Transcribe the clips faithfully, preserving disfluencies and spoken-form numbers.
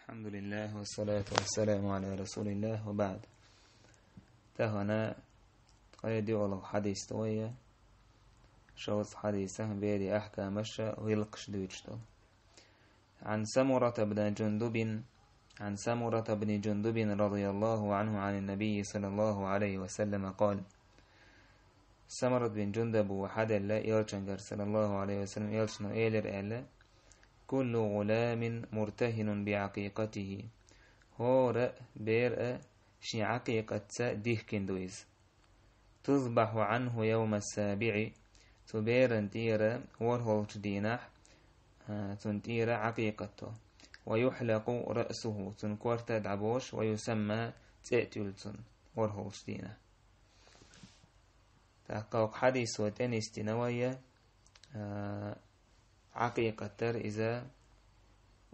الحمد لله والصلاة والسلام على رسول الله وبعد. Тахана ткъе дуьхьалгӀа хьадис да вай. ШолгӀа хьадиса берийн ахькамаш, гӀиллакхаш дуьйцуш долу. عن سمرة بن جندب، عن سمرة بن جندب رضي الله عنه عن النبي صلى الله عليه وسلم قال: Самарат бин Джундуба хьаделла элчангара, саллаллаху Ӏалайхи ва саллам, элчано элира аьлла: كل غلام مرتهن بعقيقته. ХӀора бер а шен Ӏакъикъатца дихкина ду иза. تذبح عنه يوم السابع. Цу беран тӀера ворхӀолгӀачу дийнахь, а, цунна тӀера Ӏакъикъат до. ويحلق رأسه. Цунна корта дӀабош, ويسمى, цӀе а туьллу цунна ворхӀолгӀачу дийнахь. ТӀаккха оцу хьадисо тӀе нисдина вай, а, Ӏакъикъат дар иза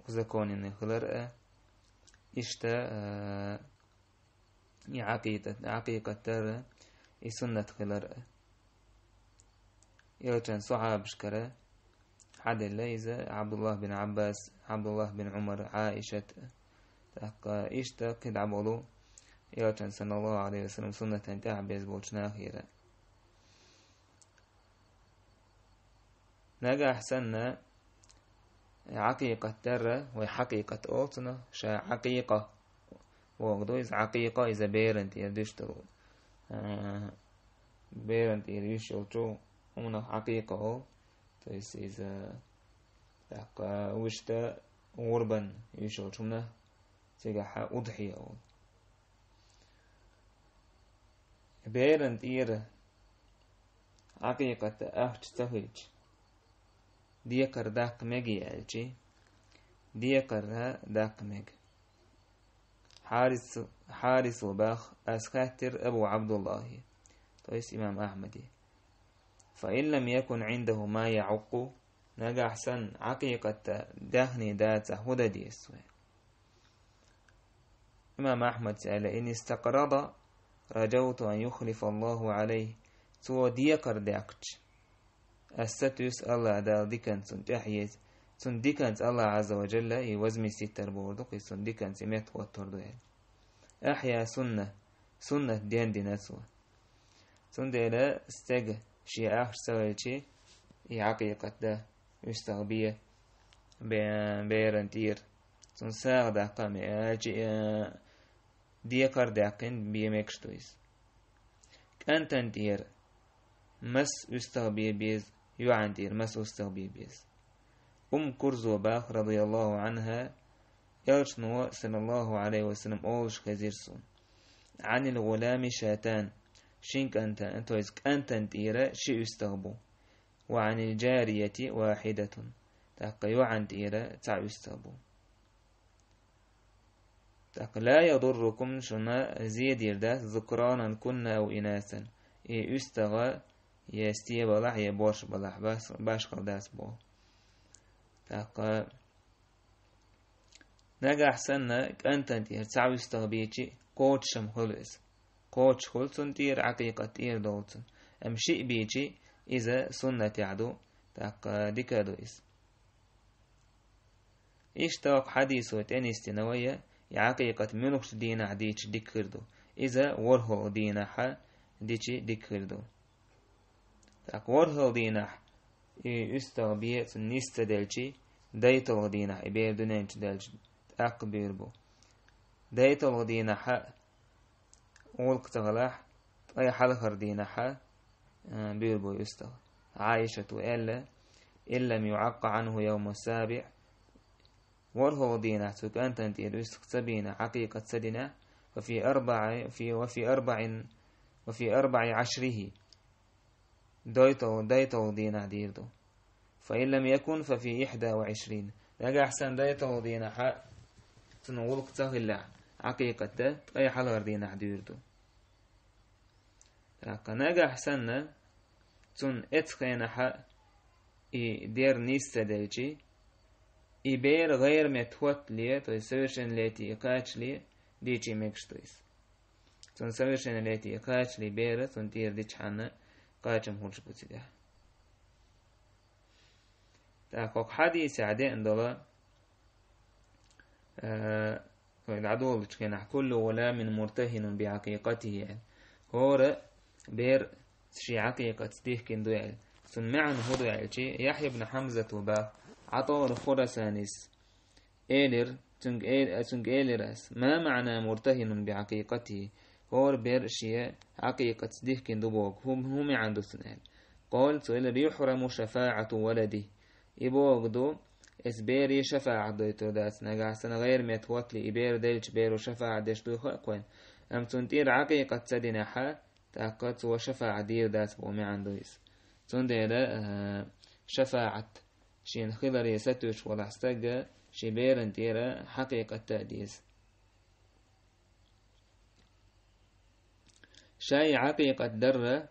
узаконенный хилар а, иштта, а, и Ӏакъикъат, Ӏакъикъат дар и суннат хилар а. Элчан сахьабашкара хьаделла иза Ӏабдуллах бин Ӏаббас, Ӏабдуллах бин Ӏумар, Ӏаишат. ТӀаккха иштта кхидӀа болу элчан, саллаллаху Ӏалайхи ва саллам, суннатан тӀаьхьа беза болчу нахера. Нагахь санна Ӏакъикъат дарра, вай хьакъикъат олу цунах, ша Ӏакъикъа бохург ду иза, Ӏакъикъа иза беран тӀера дуьсуш долу. А, беран тӀера йиш йолчу хӀуманах Ӏакъикъа олу, то есть иза тӀаккха вуьшта гӀурбан йиш йолчу хӀуманах цигахь удхьия олу. Беран тӀера Ӏакъикъат ахча ца хилча, декхар даккха мегий аьлчи, декхар даккха мега. Хьарис, Хьарисо боху, ас хаьттира Абу Ӏабдуллахе, то есть имам Ахьмаде: فإن لم يكن عنده ما يعق, нагахь санна Ӏакъикъат даьхни дацахь, хӀун дан деза вай? Имам Ахьмада аьлла: إن استقرض رجوت أن يخلف الله عليه. Цо декхар даьккхича, ас сатуьйсу АллахӀ Дала диканца цунна тӀаьхьа еза. Цунна диканца АллахӀ Ӏазза ва Джалла и возместить дар бохург ду, кхин цунна диканца и меттахӀоттор ду аьлла. أحيا السنة, суннат дендина цо. Цундела стеган шен ахча ца хилчи, и Ӏакъикъат дан, уьстагӀ бе, бе-, беран тӀера. Цунна сагӀа даккха а ме-, а, чи-, а, декхар даьккхина бен мегаш ду иза. КӀантана тӀера маса уьстагӀ бе беза, йоӀана тӀера маса уьстагӀ бе беза. Умму Курзо боху, радияллаху Ӏанха, элчано, саллаллаху Ӏалайхи ва саллам, олуш хезира суна: عن الغلام شاتان, шин кӀанта-, то есть кӀантана тӀера ши уьстагӀ бу. وعن الجارية واحدة, тӀаккха йоӀана тӀера цхьа уьстагӀ бу. ТӀаккха لا يضركم, шуна зе дийр дац, ذكرانا كنا أو إناثا, и уьстагӀ я стен балахь, я боьрша балахь, бас-, башхалла дац боху. ТӀаккха нагахь санна кӀантана тӀера цхьа уьстагӀ бийчи, кхочушхуьлу иза. Кхочушхуьлу цунна тӀера, Ӏакъикъат тӀера долу цунна. Амма шиъ бийчи, иза суннатехь ду, тӀаккха дика ду иза. Иштта оцу хьадисо тӀе нисдина вай, и Ӏакъикъат муьлхачу дийнахь дийча дика хир ду. Иза ворхӀалгӀа дийнахь дичи дика хир ду. ТӀаккха ворхӀалгӀа дийнахь и уьстагӀ бен цунна нис ца делчи, дайталгӀа дийнахь и бер дуьнен чу даьлча тӀаккха буьйр бу. ДайталгӀа дийнахь гӀуллакх ца хилахь, ткъе хьалхара дийнахь, а, буьйр бу и уьстагӀ. Ӏайшата аьлла: إن لم يعق عنه يوم السابع, ворхӀалгӀа дийнахь цу кӀантана тӀера уьстагӀ ца бийна, Ӏакъикъат ца дина, ففي أربع, في, وفي أربع, وفي أربع عشره, дайтал-, дайталгӀа дийнахь дийр ду. فإن لم يكن ففي إحدى وعشرين. Нагахь санна дайталгӀа дийнахь цунна гӀуллакх ца хилахь, Ӏакъикъат дан ткъе хьалхара дийнахь дуьйр ду. ТӀаккха нагахь санна цунна эцу хенахь и дер нис ца делчи, и бер гӀайра метта хӀоттале, то есть совершеннолетие кхачале, дийчи мегаш ду иза. Цунна совершеннолетие кхачале бер, цунна тӀера дичхьана кхачам хуьлуш бу цигахь. ТӀаккха хӀокху хьадисехь деана долу Э, вай дӀадолучу хенахь, «Куллу гӀуламин муртахинун би Ӏакъикъатихи», аьлла. ХӀора бер шен Ӏакъикъатца дихкина ду аьлла. Цуьнан маьӀна хӀун ду аьлча, Яхьъя ибн Хьамзата баха, ГӀатаъул Хурасанис элира, цуьнга эл-, цуьнга элира ас: «Ма маӀна муртахинун би Ӏакъикъатихи?» ХӀора бер шен Ӏакъикъатца дихкина ду боху, хӀун, хӀун маьӀна ду цуьнан аьлла. Къала, цо элира: «Юхьраму шафаӀату валадихи». И бохург ду, эцу берийн шафаӀат дойтур дац, нагахь санна гӀайра метта хӀоттале, и бер деллачу беро шафаӀат деш дуй хаьа кхуьнан, амма цунна тӀера Ӏакъикъат ца динехь, тӀаккха цо шафаӀат дийр дац боху маьӀна ду иза. Цундела, а, шафаӀат шена хиларе сатуьйсуш волахь стаг, шен берана тӀера Ӏакъикъат дан деза. Шайн Ӏакъикъат дарра,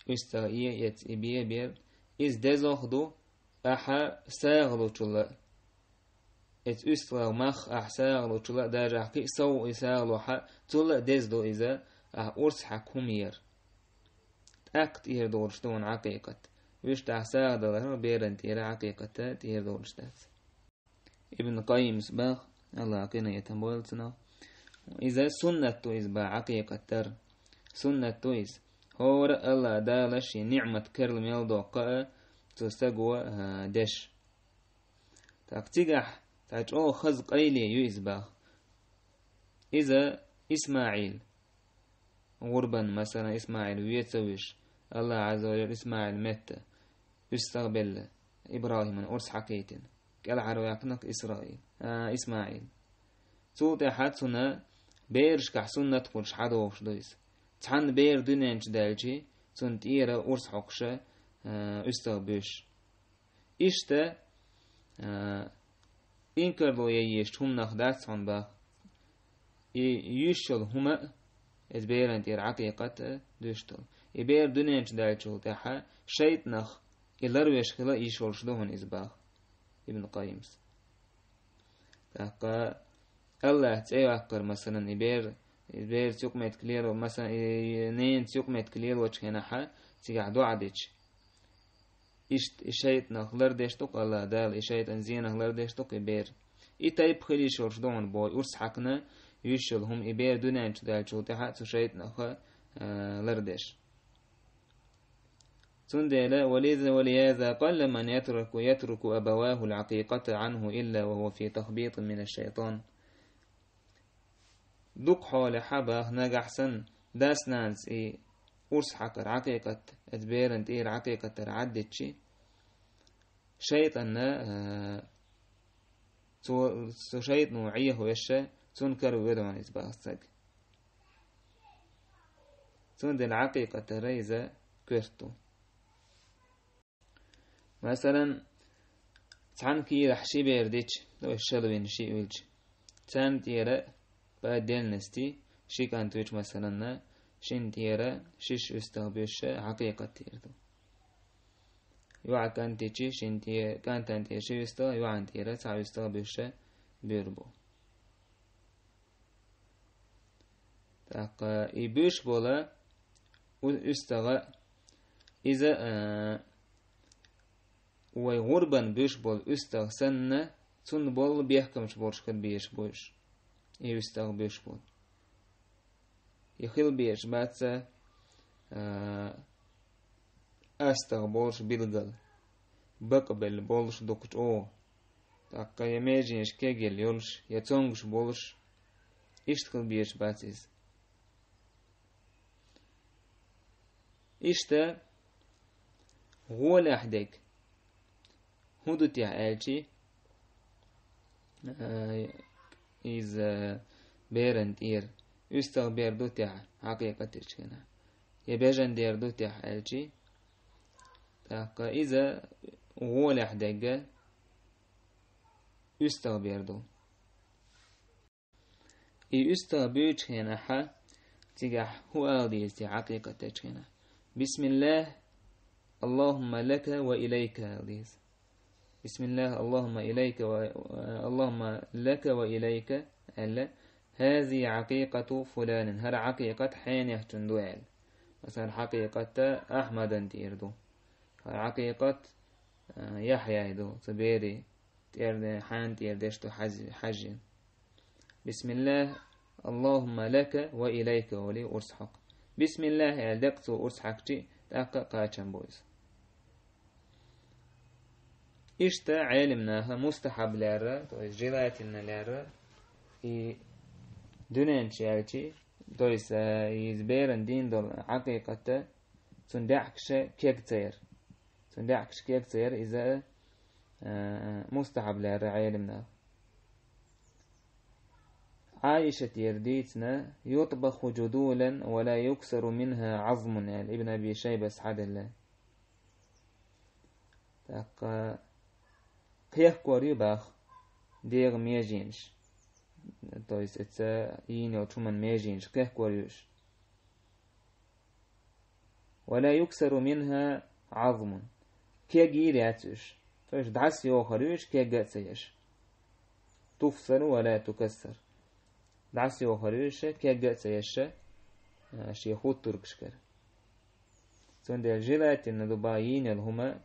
уьстагӀ э эца и бен бер, иза дезох ду, ахьа сагӀа лучул а. Эца уьстагӀ мах ахьа сагӀа лучул а, даже ахьа кхин а сов и сагӀа лохь а, цул а деза ду иза, ахьа урс хьаькхна хӀума яр. ТӀаккха тӀера долуш ду хьуна Ӏакъикъат. Вуьшта ахьа сагӀа даларх берана тӀера Ӏакъикъат тӀера долуш дац. Ибн Къаййимас баха, АллахӀа къинхетам бойла цунах, иза суннат ду иза баха Ӏакъикъат дар. Суннат ду иза. ХӀора АллахӀ Дала шен ниӀмат керла мел доккху а цу стаго, а, деш. ТӀаккха цигахь цхьа чӀогӀа хаза къайле ю иза баха. Иза ИсмаӀил. ГӀурбан, масала, ИсмаӀил вен ца вуьйш, АллахӀа Ӏазза ва Жалла ИсмаӀил метта уьстагӀ белла, ИбрахӀиман урс хьакхийтина, кӀелхьарваьккхинарг Исраил, а, ИсмаӀил. Цул тӀаьхьа цунна берашкахь суннат хуьлуш хьадогӀуш ду иза. Цхьанна бер дуьнен чу даьлча, цунна тӀера урс хьокхуш, а, уьстагӀ буьйш. Иштта, а, инкарло ян езачу хӀуманах дац хьуна баха. И юьйш йолу хӀума а, иза берана тӀера Ӏакъикъат а дуьйш долу. И бер дуьнен чу даьллачул тӀаьхьа шайтӀанах и ларвеш хила йиш йолуш ду хьуна иза баха, Ибн Къаййимас. ТӀаккха АллахӀ цӀе йоккхура, масалан, и бер, и берца юкъаметтиг лело, масалан, и, и ненаца юкъаметтиг лелочу хенахь, цигахь доӀа дича. Иштта и шайтӀанах лардеш ду-кх АллахӀ Дала, и шайтӀан зенах лардеш ду-кх и бер. И тайпа хила йиш йолуш ду хьуна боху, урс хьаькхна юьйш йолу хӀума и бер дуьнен чу даьллачул тӀаьхьа цу шайтӀанах, а, лардеш. Цундела, ولذا، ولهذا قل من يترك، يترك أبواه العقيقة عنه إلا وهو في تخبيط من الشيطان. Дукха хьолехь а баха, нагахь санна дас-нанас и урс хьакхар Ӏакъикъат, эца берана тӀера Ӏакъикъат дар Ӏаддитчи, шайтӀанна, а, цо, цу шайтӀано Ӏехавеш, цунна кара воьду хьуна иза баха стаг. Цундела Ӏакъикъат дар иза коьрта ду. Масалан, цхьана кийрахь ши бер дича, то есть шалвина ши а вилча, царна тӀера по отдельности ши кӀант вича, масалан, шина тӀера шиш уьстагӀ буьйш Ӏакъикъат тӀера ду. ЙоӀа кӀант дичи, шина тӀе-, кӀантана тӀера ши уьстагӀ, йоӀана тӀера цхьа уьстагӀ буьйш буьйр бу. ТӀаккха и буьйш болу у-, уьстагӀа, иза, а, вай гӀурбан буьйш болу уьстагӀ санна, цунна болу бехкамаш болуш хила безаш буьйш. И уьстагӀ буьйш болу. И хила безаш бац, а, астагӀа болуш билггал, бакъбелла болуш дукха чӀогӀа. ТӀаккха я меженаш кегъелла йолуш, я цомгуш болуш, иштта хила безаш бац иза. Иштта гӀолехь дерг хӀун ду техьа аьлчи, а, иза беран тӀера уьстагӀ бер ду техьа, хьакъикъатечу хенахь, я бежан дер ду техьа аьлчи, тӀаккха иза гӀолехь дерг уьстагӀ бер ду. И уьстагӀ буьйчу хенахьа, цигахь хӀун ала деза те хьакъикъатечу хенахь? «Бисмиллах, Аллахумма лака ва илайка», ала деза. «Бисмиллах, Аллахумма илайка ва, Аллахумма лака ва илайка», аьлла, «хӀазихи Ӏакъикъату фуланин», хӀара Ӏакъикъат хьенехчун ду аьлла. Масала, хьакъикъат Ахьмадан тӀера ду. ХӀара Ӏакъикъат, а, Яхьяй ду, цу берий тӀера, хьан тӀера деш ду хьази-, хьажжин. بسم الله، اللهم لك وإليك олий урс хьокху. بسم الله аьлла декъа цо урс хьаькхча, тӀаккха кхачам бу иза. Иштта Ӏелам наха мустахьаб лаьрра, то есть желательно лаьрра, и дуьнен чу яьлча, то есть, э, иза беран дийна долу Ӏакъикъата, цунна даьӀахкаш кег ца яр. Цунна даьӀахкаш кег ца яр, иза, э, мустахьаб лаьрра Ӏелам наха. Ӏайшатера дийцина: «يطبخ جذولا ولا يكسر منها عظم», аьлла, Ибн Аби Шайбас хьаделла. ТӀаккха кхехкор ю боху дегӀан меженаш. То есть, эца йийна йолчу хӀуман меженаш кхехкор ю уьш. «ولا يكسر منها عظم». Кег йийр яц уьш. То есть, дӀасайохур ю уьш, кег а ца еш. «تفصل ولا تكسر». ДӀасайохур ю уьш, кег а ца еш, а, шен хуттургашкара. Цундела желательно ду боху йийна йолу хӀума,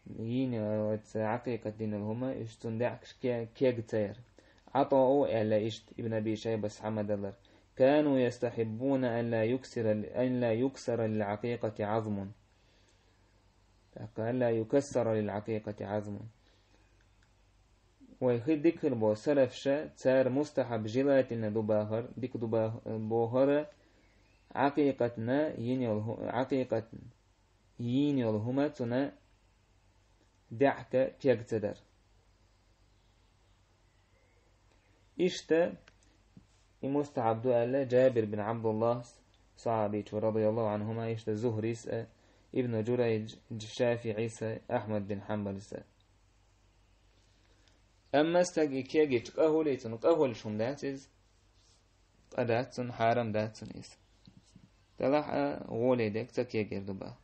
йийна йолу, оцу Ӏакъикъат дина йолу хӀума, уьш цунна даьӀахкаш ке-, кег ца яр. ӀатӀаъ аьлла иштта Ибн Аби Шайбас хьамадалар: «كانوا يستحبون أن لا يكسر، أن لا يكسر للعقيقة عظم». ТӀаккха «أن لا يكسر للعقيقة عظم». Вай хи дика хила боху салафаша, цара мустахьаб, желательно ду бахар, дика ду бах-, бохара, Ӏакъикъатна йийна йолу хӀу-, Ӏакъикъатна йийна йолу хӀума цунна даьӀахка кег ца дар. Иштта и мустахьаб ду аьлла Джабир бин Ӏабдуллахьас, сахьабичо, радияллаху Ӏанхума, иштта Зухрис а, Ибн Джурайдж, ШафиӀис а, Ахьмад бин Хьанбалис а. Амма стаг и кегича къа хуьлий, цунна къа хуьлуш хӀума дац иза, къа дац цунна, хьарам дац цунна иза. Делахь а гӀоле дерг ца кегар ду боху.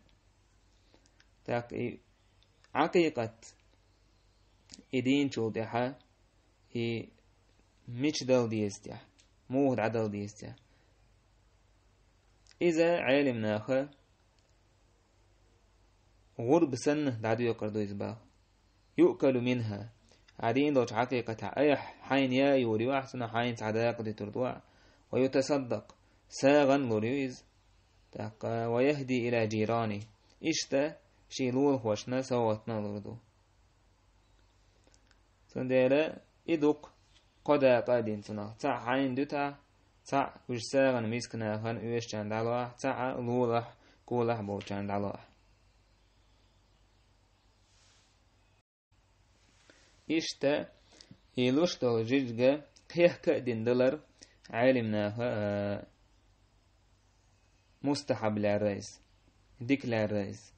ТӀаккха и Ӏакъикъат, и дийначул тӀаьхьа, и мича дала деза тӀехь, муха дӀадала деза тӀехь. Иза Ӏелам наха гӀурба санна дӀадоькхур ду иза боху. «يؤكل منها». Хьан дийна долчу Ӏакъикъатехь айхьа хьайна яа юур ю ахь, цунах хьайна цхьа дакъа дуьтур ду ахь. «ويتصدق». СагӀана лур ю иза. ТӀаккха «ويهدي إلى جيرانه». Иштта шен лулахошна совгӀатна а лур ду. Цундела и дукха кхо дакъа а дина цунах. Цхьаъ хьайна дуьтахь, цхьаъ уьш сагӀина мисканахана оьшучарна дӀалохь, цхьаъ лулахь, кулахь болчарна дӀалохь. Иштта и луш долу жижиг кхехка а дина далар Ӏелам наха, а, мустахьаб лаьрра иза, дика лаьрра иза.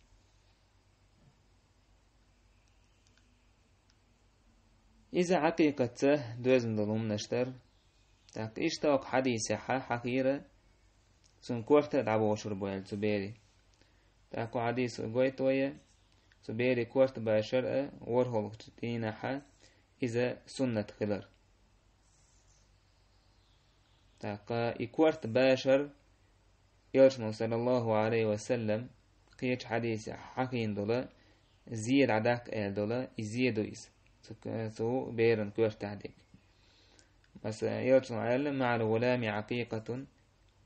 Иза Ӏакъикъатца доьзна долу хӀуманаш дара. ТӀаккха иштта окху хьадисехь хьахийра, цунна корта а дӀабошур бу аьлла цу берийн. ТӀаккха кху хьадисо гойту вай, цу берийн корта башар а ворхӀалгӀачу дийнахь иза суннат хилар. ТӀаккха и корта башар Элчано, саллаллаху Ӏалайхи ва саллам, кхечу хьадисехь хьахийна долу, зе дӀадаккха аьлла долу, и зе ду иза. Цу, цу беран коьртахь дерг. Масала, Элчано аьлла: «مع الغلام عقيقة».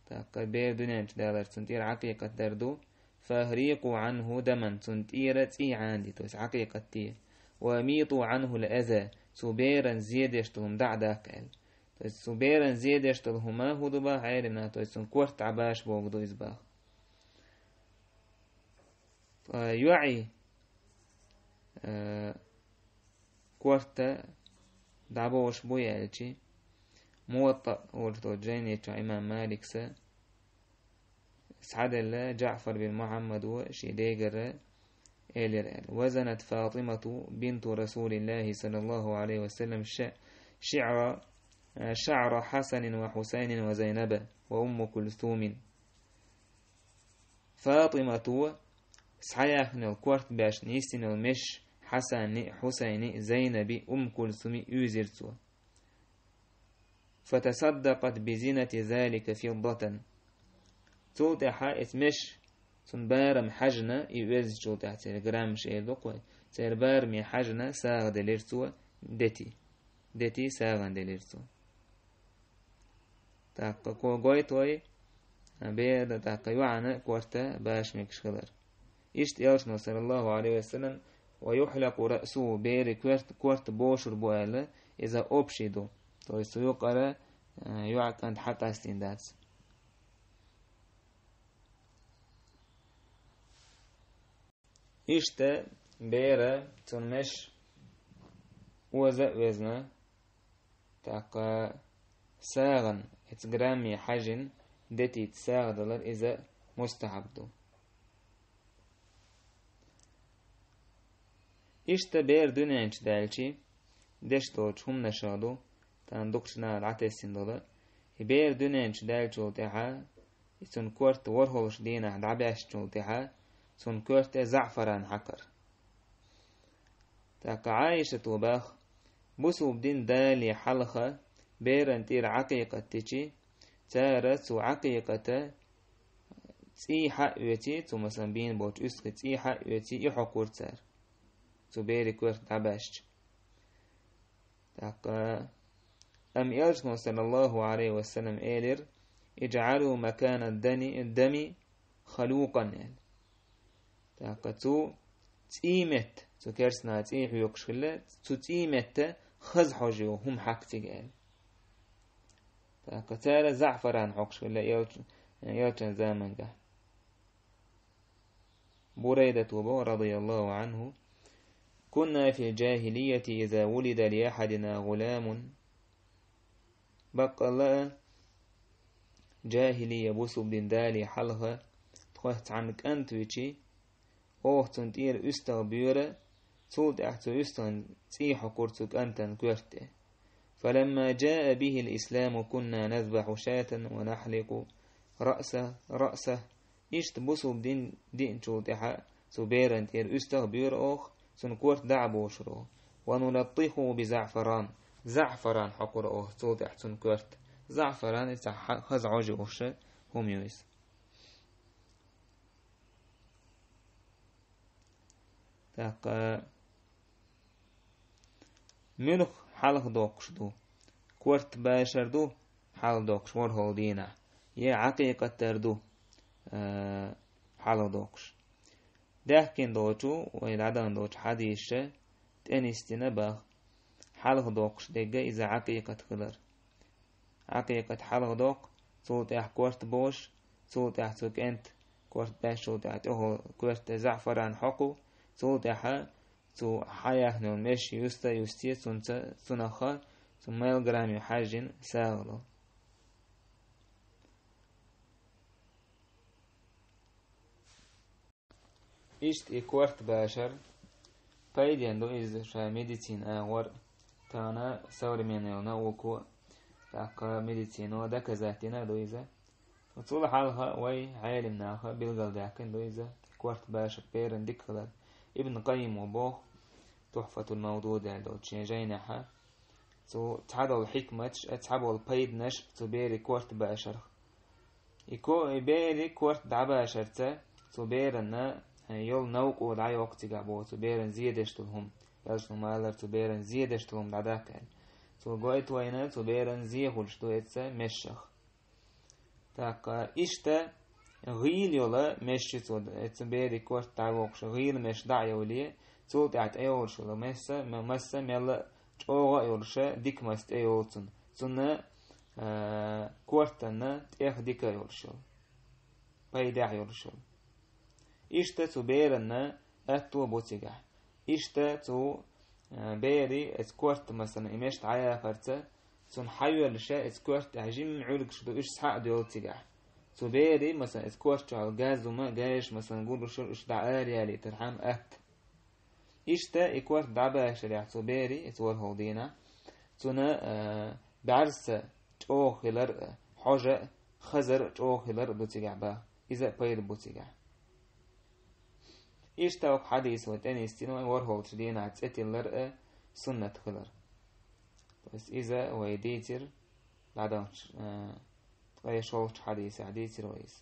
ТӀаккха бер дуьнен чу даларца цунна тӀера Ӏакъикъат дар ду. «فأهريقوا عنه دما», цунна тӀера цӀий Ӏанадийта, то есть Ӏакъикъат де. «وأميطوا عنه الأذى», цу беран зе деш долу хӀума дӀа а даккха аьлла. То есть цу беран зе деш долу хӀума хӀун ду боху Ӏелам наха, то есть цунна корта дӀабаша бохург ду иза боху. Ткъа йоӀе, э, корта дӀабош бу аьлча, Муваттаъ олуш долчу жайни чохь имам Маликса схьаделла Джаъфар бин Мухьаммада шен дегара элира аьлла: «وزنت فاطمة بنت رسول الله صلى الله عليه وسلم ش-، شعر، شعر حسن وحسين وزينب وأم كلثوم». ФатӀимата схьаяьхна йолу корта баьшна йисина йолу меш Хьасанни, Хьусайни, Зайнаби, Умму Кульсуми уьйзира цо. «فتصدقت بزينة ذلك فضة». Цул тӀаьхьа эца меш, цунна барам хьаьжна, и оьзначул тӀаьхьа церан граммаш эр ду-кх вай, церан бараме хьаьжна сагӀа делира цо дети. Дети сагӀана делира цо. тӀаккха ко-, гойту вай, а, бера, тӀаккха йоӀана корта баша мегаш хилар. Иштта элчано, саллаллаху Ӏалайхи ва саллам, «ва юхьлаку раъсуху», бери корт-, корта бошур бу аьлла, иза общий ду. То есть цу юкъара, а, йоӀ-кӀант хьакъастийна дац. Иштта бера цун меш оза а везна, тӀаккха сагӀан, эц грамме хьажин, детийта сагӀа далар иза мустахьаб ду. Иштта бер дуьнен чу даьлчи, деш долчу хӀуманашах ду, тхан дукхачу наха дӀатесна долу, и бер дуьнен чу даьллачул тӀаьхьа, и цуьнан корта ворхӀалгӀачу дийнахь дӀабаьшначул тӀаьхьа, цуьнан коьрте заӀфаран хьакхар. ТӀаккха Ӏайшата бах, бусулба дин далале хьалха беран тӀера Ӏакъикъат дичи, цара цу Ӏакъикъата цӀий хьа а оьций, цу, масалан, бийна болчу уьстагӀий цӀий хьа а оьций, и хьокхура цара, цу берийн коьрта дӀабаьшча. ТӀаккха, амма элчано, саллаллаху Ӏалайхи ва саллам, элира: «Иджъалу макана дани, дами халукъан», – аьлла. ТӀаккха цу цӀий метта, цу керстанан цӀий хьоькхуш хилла, цу цӀий метта хаза хьожа йогӀу хӀума хьакха цига аьлла. ТӀаккха цара заӀфаран хьокхуш хилла элч-, элчан заманга. Бурайдата боху, радияллаху Ӏанху: «Кунна фил джахилияти иза вулида ли ахьадина гӀуламун». Баккъалла а, джахилия бусулба дин далале хьалха, тхоьца цхьанна кӀант вичи, оха цунна тӀера уьстагӀ боьра, цул тӀаьхьа цу уьстагӀан цӀий хьокхура цу кӀантан коьрта тӀе. «Фаламма джаа бихил исламу кунна назбаху шатан ва нахьликъу раъса, раъса». Иштта бусулба дин диъначул тӀаьхьа цу беран тӀера уьстагӀ боьра оха, цуьнан корта дӀа а бошура оха. «Ва нулаттиху би заӀфаран». ЗаӀфаран хьокхура оха цул тӀаьхьа цуьнан коьрта. ЗаӀфаран иза хьа-, хаза хьожа йогӀуш хӀума ю иза. ТӀаккха муьлха хьалха доккхуш ду? Корта башар ду хьалха доккхуш ворхӀалгӀа дийнахь, я Ӏакъикъат дар ду, а, хьалха доккхуш? Даьхкина долчу, вай дӀадахана долчу хьадисаша тӀе нисдина бах, хьалха доккхуш дерг иза Ӏакъикъат хилар. Ӏакъикъат хьалха доккху, цул тӀаьхьа корта бошуш, цул тӀаьхьа цу кӀентан корта баьшначул тӀаьхьа тӀехула коьрта тӀе заӀфаран хьокху, цул тӀаьхьа цу хьаяьхна йолу меш юста а юстий, цунца, цунах цу мел грамме хьаьжжина сагӀа ло. Иштта и корта башар пайденна ду иза ша медицина агӀор а, тахана современная науко а, тӀаккха медицино доказать дина а ду иза. Цул хьалха вай Ӏелам наха билгалдаьккхина ду иза, корта башар беран дика хилар. Ибн Къаййимо боху, Тухфатул Мавдуд аьлла долчу шен жайнехьа, цу цхьадолу хьикматаш а, цхьаболу пайданаш а цу берийн корта башарх. И ко-, и берийн корта дӀабашарца цу беранна, э, йолу новкъа дӀайоккху цигахь боху, цу беран зе деш долу хӀума. Элчано ма-аллара, цу беран зе деш долу хӀума дӀадаккха аьлла. Цо гойту вайна, цу беран зе хуьлуш ду эцца мешах. ТӀаккха иштта гӀийла йолу меш ю цо, эцца берийн корта дӀавоккхуш, гӀийла меш дӀа а йовлий, цул тӀаьхьа тӀейолуш йолу масса, м-, масса мелла а чӀогӀа а йолуша, дика масса тӀейолу цунна. Цунна, а, кортанна тӀех дика а йолуш йолу, пайдехь йолуш йолу. Иштта цу беранна аьтто а бу цигахь. Иштта цу, а, берийн эца корта, масалан, и меш дӀаяхарца, цунна хьайоьллуша эца корта тӀехь жимма Ӏуьргаш ду, уьш схьа а доьллу цигахь. Цу берийн, масалан, эца корта чохь газ хӀума, гайш, масалан, гуллуш йолу, уьш дӀа ара ялийтархьама атта. Иштта и корта дӀабашарехь цу берийн, эца ворхӀалгӀа дийнахь, цунна, а, бӀаьрса чӀогӀа хилар а, хьожа а, хазар а чӀогӀа хилар а ду цигахь бах. Иза а пайда бу цигахь. Иштта оха хьадис вай тӀе нисдина вай ворхӀалгӀачу дийнахь цӀе тиллар а суннат хилар. То есть иза вай дийцира, дӀадаханчу, а, ткъе шолгӀачу хьадисехь дийцира вай иза.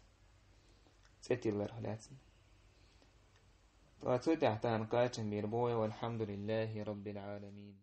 ЦӀе тилларх лаьцна. Ткъа цу тӀехь тахана кхачам бийр бу вай, валхьамдулиллахи раббил Ӏаламин.